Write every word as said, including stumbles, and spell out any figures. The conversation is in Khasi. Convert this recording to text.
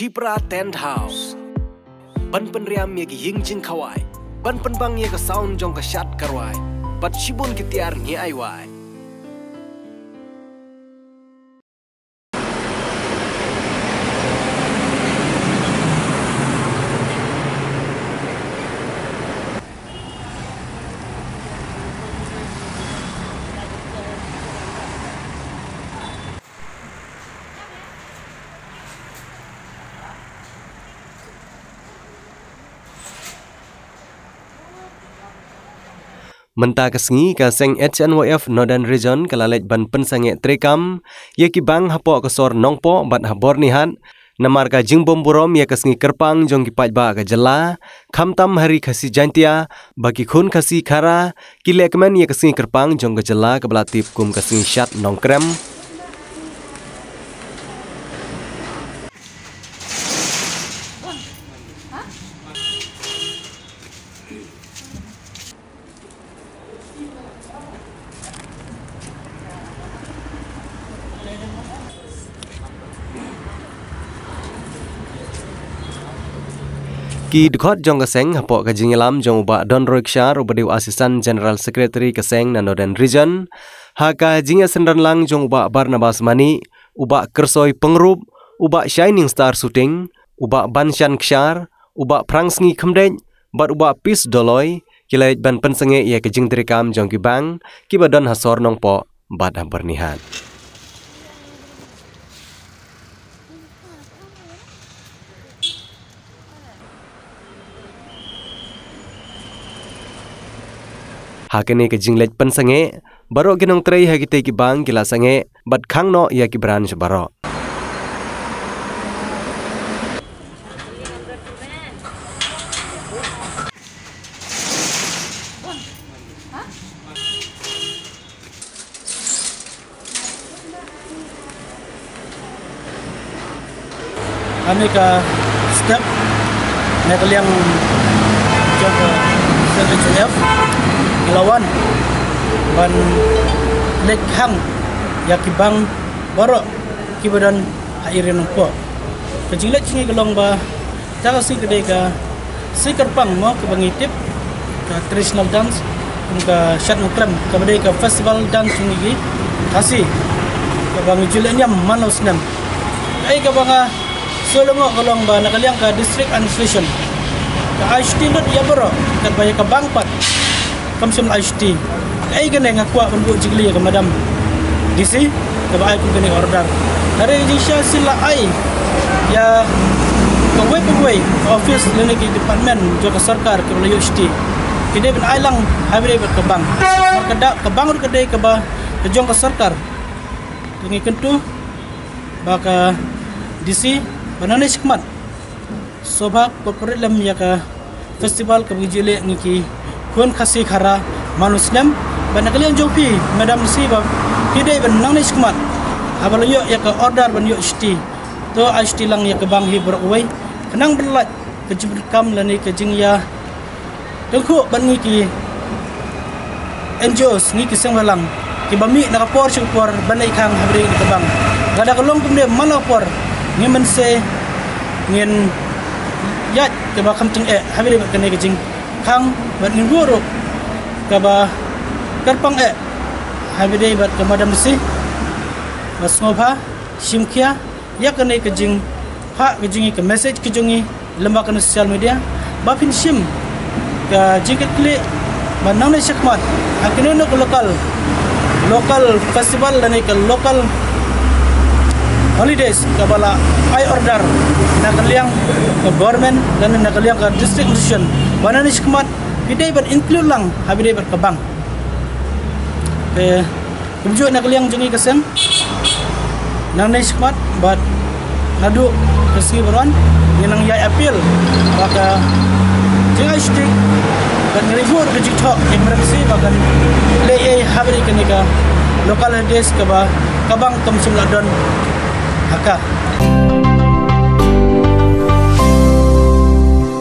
Tipra Tent House. Ban pynriam ïa ki ïing jingkhawai, ban pynbang ïa ka sound jong ka shad ka rwai, bad shibun ki tiar ngi ai wai. Mynta ka sngi ka seng H N Y F Northern Region ka la leit ban pynsangeh treikam ïa ki bang hapoh ka sor Nongpoh bad ha Byrnihat, namar ka jingbym burom ïa ka sngi kyrpang jong ki paidbah ka jylla, khamtam ha Ri Khasi Jaintia, ba ki khun Khasi Khara ki lehkmen ïa ka sngi kyrpang jong ka jylla kaba la tip kum ka sngi Shad Nongkrem. Ki dkhot jong ka seng hapoh ka jingïalam jong u Bah Donroy Kshar, uba dei u Assistant General Secretary ka seng na Northern Region, ha ka jingïasynran lang jong u Bah Barnabas Manih, u Bah Kyrsoi Pyngrope, u Bah Shining Star Suting, u Bah Banshan Kshar, u Bah Phrangsngi Khymdeit, bad u Bah Pis Doloi, ki la leit ban pynsangeh ïa ka jingtreikam jong ki bang kiba don ha sor Nongpoh bad ha Byrnihat. Ha kane ka jingleit pynsangeh, baroh ki nongtrei ha kitei ki bang ki la sangeh bad khang noh ïa ki branch baroh. Kane ka step na ka liang jong ka C H F ka la wan ban leit khang ïa ki bang baroh kiba don ha area Nongpoh. Ka jingleit jong ngi ka long ba kata ka sngi ka dei ka sngi kyrpang mo kaba ngi tip ka traditional dance kum ka Shad Nongkrem kaba dei ka festival dance jong ngi ki Khasi kaba ngi ju leh niam man la u snem. Kaei kaba nga sngewlyngngoh ka long ba na ka liang ka district administration ka ai shuti lut ïa baroh katba ïa ka bang pat kam shym la ai shuti. Kaei kane nga kwah ban buh jingkylli ïa ka Madam D C kaba ai kum kane ka order. Hynrei ka jingshisha shisien la ai ïa kawei pa kawei ka office lane ki department jong ka sorkar kiba la ïoh shuti. Ki dei ban ai lang ha kaba ïadei bad ka bang. Ka da, ka bang ruh ka dei kaba ka jong ka sorkar. Te ngi kyntu ba ka D C ba nangne shakhmat sngewbha pynrem lem ïa ka festival kaba ngi ju leh ngi ki khun Khasi Khara man u snem. Bad na ka liang jong phi Madam D C ba phi dei ban nangne shakhmat haba la ïoh ïa ka order ban ïoh shuti, to ai shuti lang ïa ka bang hi baroh kawei khnang ban lait ka jingpynkam lane ka jingïa tyngkhuh bad ngi ki N G Os, ngi ki seng bhalang kiba mih na ka por sha ka por ban leit khang ha kaba ïadei bad ka bang. Lada ka long kumne man la ka por, ngi mynsiem ngin ïaid kaba kham tyngeh ha kaba ïadei bad kane ka jingkhang bad ngin buh ruh kaba kyrpang eh ha kaba ïadei bad ka Madam D C ba sngewbha shim khia ïa kane ka jingphah ka jong ngi, ka message ka jong ngi lyngba kane ka social media ba phin shim ka jingkitkhlieh ba nangne shakhmat ha kane ka local, local festival lane ka local holidays kaba la ai order na ka liang ka government lane na ka liang ka district administration ba nangne shakhmat phi dei ban include lang ha kaba ïadei bad ka bang. Te kumjuh na ka liang jong ngi ka seng nangne shakhmat bad naduh ka sngi ba wan ngi nang ïai appeal ba ka jingai shuti bad ngi ri buh ka jingthoh ïa ka Madam D C ba kan leh ei ha kaba ïadei kane ka local holidays kaba ka bang kam shym la don ha ka.